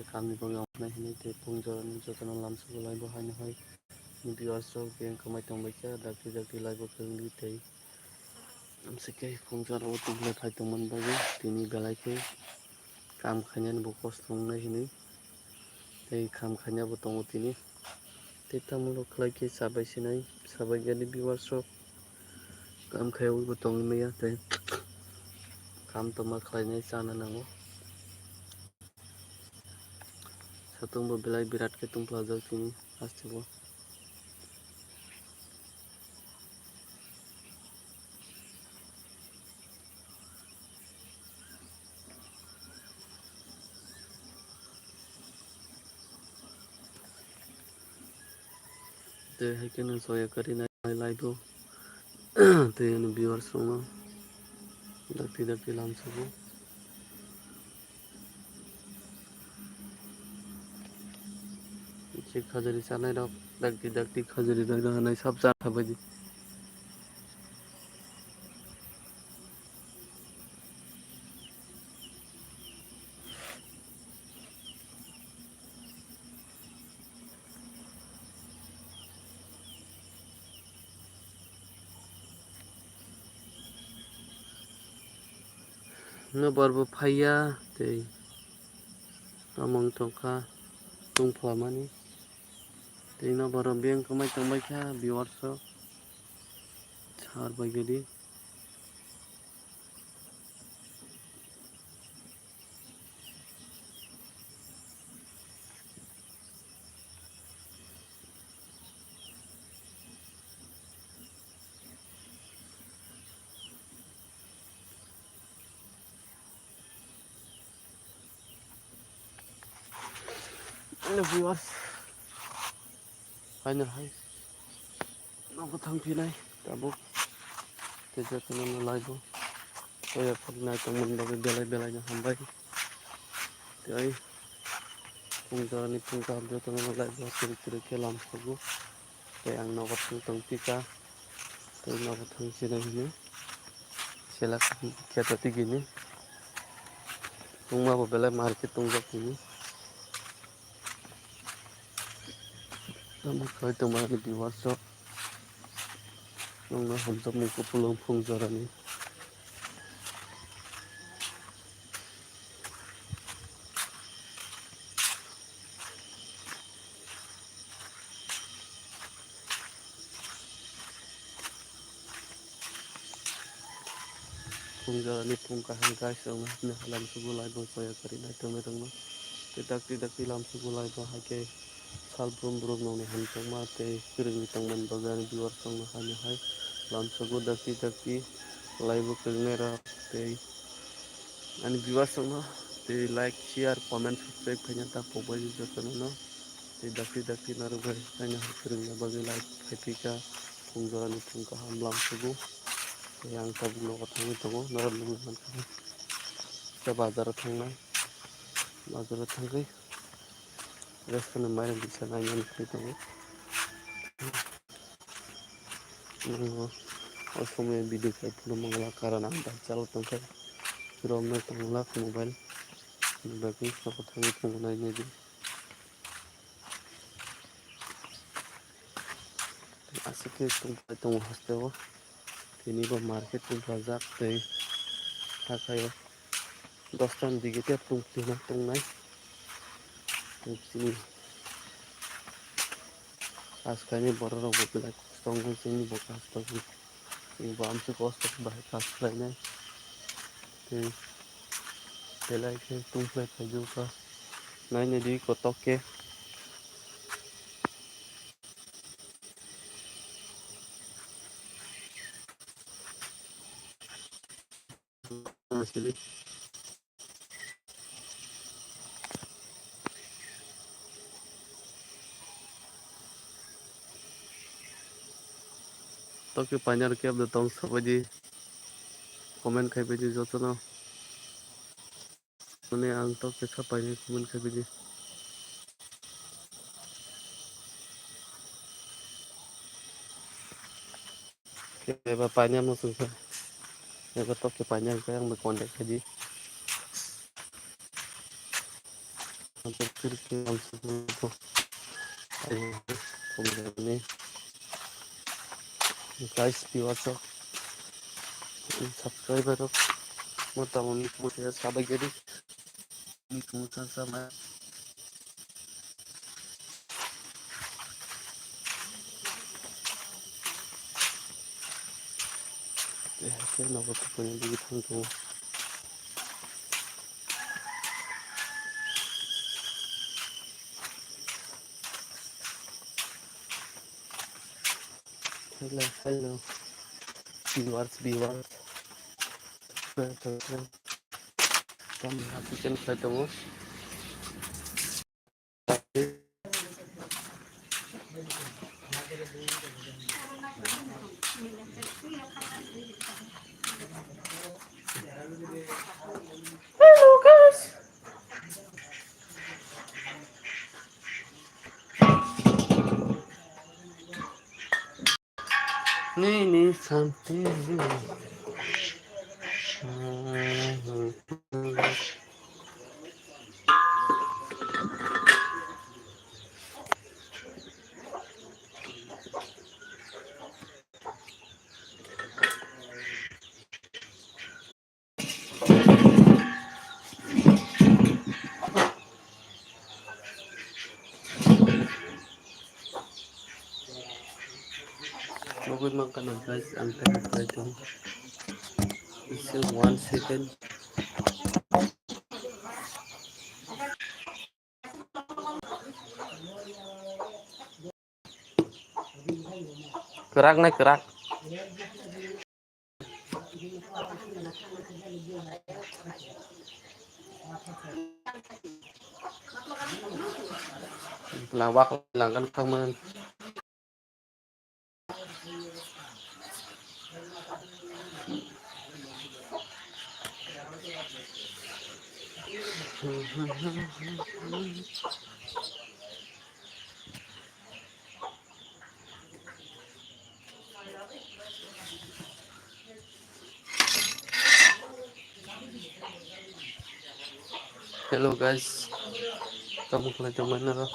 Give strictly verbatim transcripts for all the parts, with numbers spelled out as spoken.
Kamni bagwi wngnai hwnwi tei phung jorani jotono lamsugo laibo haino hai. Viewers rok biyang kwmai tongbaikha, dakti dakti laibo kwrwngdi tei amsike phung jorao tubulai phai tongmani bagwi tini belai khe kam khainani bo kosto wngnai hwnwi tei kam khainabo tongo tini. Tei tamolo khlai khe chabai sinai, chabai gani viewers rok kam khaiwi bo tongwi maya tei kam tongma khlainai chana nango. Satung bo belai birat khe tungphlajak tini haste bo. Tei hai kheno soya kari nai live o. Tei ani viewers rokno dakti dakti lamsugo. Je khajari chanai rok dakti dakti khajari rok nai sab cha khabaidi. Nobar bo phaiya tei tamo wng tongkha tungphla mani tei nobar rok biyang kwmai tongbaikha viewers rok sar bai gadi. Hello viewers, final hai nogo thangphinai tabuk tei jotono no live o toya phoknai tongmani bagwi belai belai no hambai tei phung jorani phung kaham jotono no live o kwrwi kwrwi khe lamsugo. Tei ang nogo thang tong tika. Tei nogo thang sinai hwnwi selak kheto tigini tungma bo belai market tungjak tini. Tamo khai tongmani viewers rok nokno hamjakmung kupulung phung jorani. Phung jorani phung kaham guys, rok no hapni halam sugo live o soya kari nai tongwi rok no. Tei dakti dakti lam sugo live o hai khe sal brum brum nokni hamjakma tei kwrwngwi tongmani bagwi ani viewers rok no haino hai lam sugo dakti dakti live o kwrwngnai rok tei ani viewers rok no tei like, share, comment, subscribe khaina ta pokbai jotono no. Tei dakti dakti narwk bai aina hai kwrwngna bagwi live phaiphika phung jorani phung kaham lam sugo. Tei ang tabuk nogo thangwi tongo norok nukgwi mankha khe bazaro thangnai bazaro thangwi restaurant ni mairum bisa nainani thangwi tongo. Nokno o somoi video khai phuru mangla karon ang bai chalo tongkhe romnai tongla mobile ni bagwi sabo thangwi tongo nainani. Aswk khe tongpai tongo hasteo. Tini bo market tongpajak tei hakhaio dosta ni digi tei tongtwma tongnai. Tei chini askaini borok rok bo belai kosto wngkha chini bo kosto wngkha. Chini bo amtwi kosto khe bahai kash khlainai. Tei belai khe tongphlai khaijokha. Nainai di kotok khe. Tokyo painani kebo tong sabaidi comment khaibaidi jotono. Mane ang tok kisa painai comment khaibidi. Eba painai mo sungkha. Eba tok ke painai ang khe ang bai contact khaidi. Guys, viewers rok, subscriber rok, motamoni mote sabai gari. Hello, hello. Viewers, viewers. Tamo happy channel khlai tongo. Hello, guys. Nini something. Nugui mankha na guys, ang tei khlai tongo. Still one second. Kwrak nai kwrak. Lang wak langkan thangman. Hello guys, tamo khlai tongmani noro.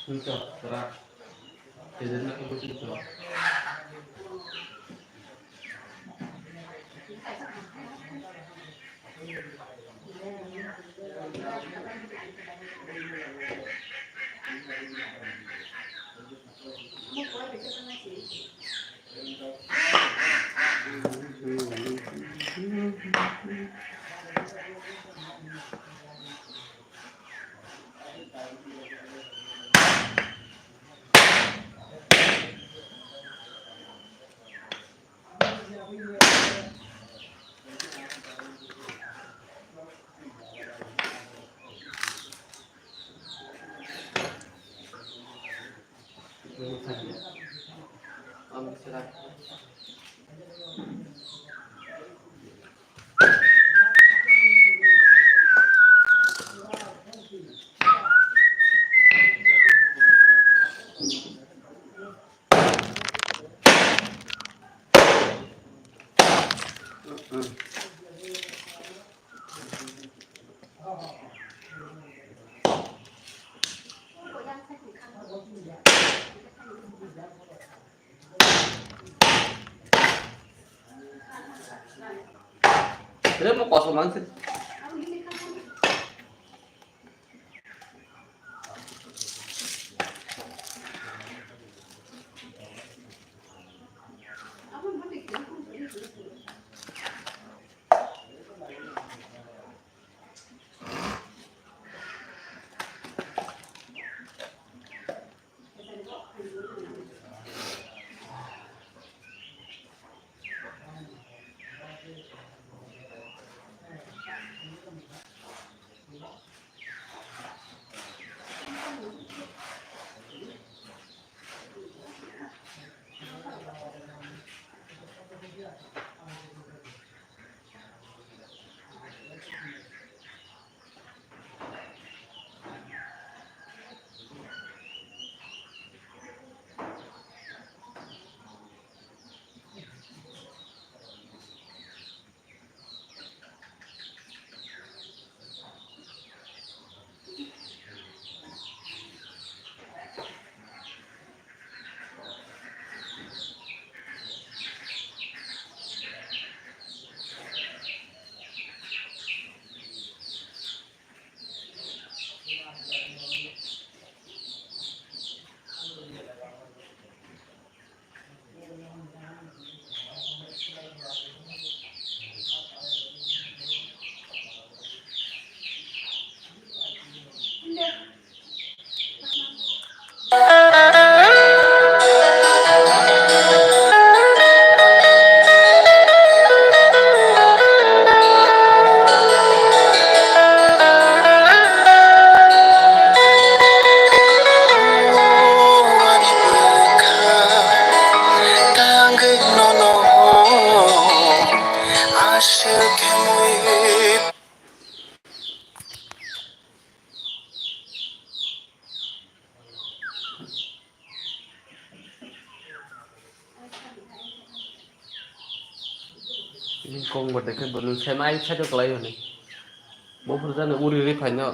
Sungcho, tara. Kejer na kebo sungcho. Remo kosom ang se. Bini kok bo dekhe bo nung sai mai side o kwlai hwnwi. Bo phuru jani uri ri phaino.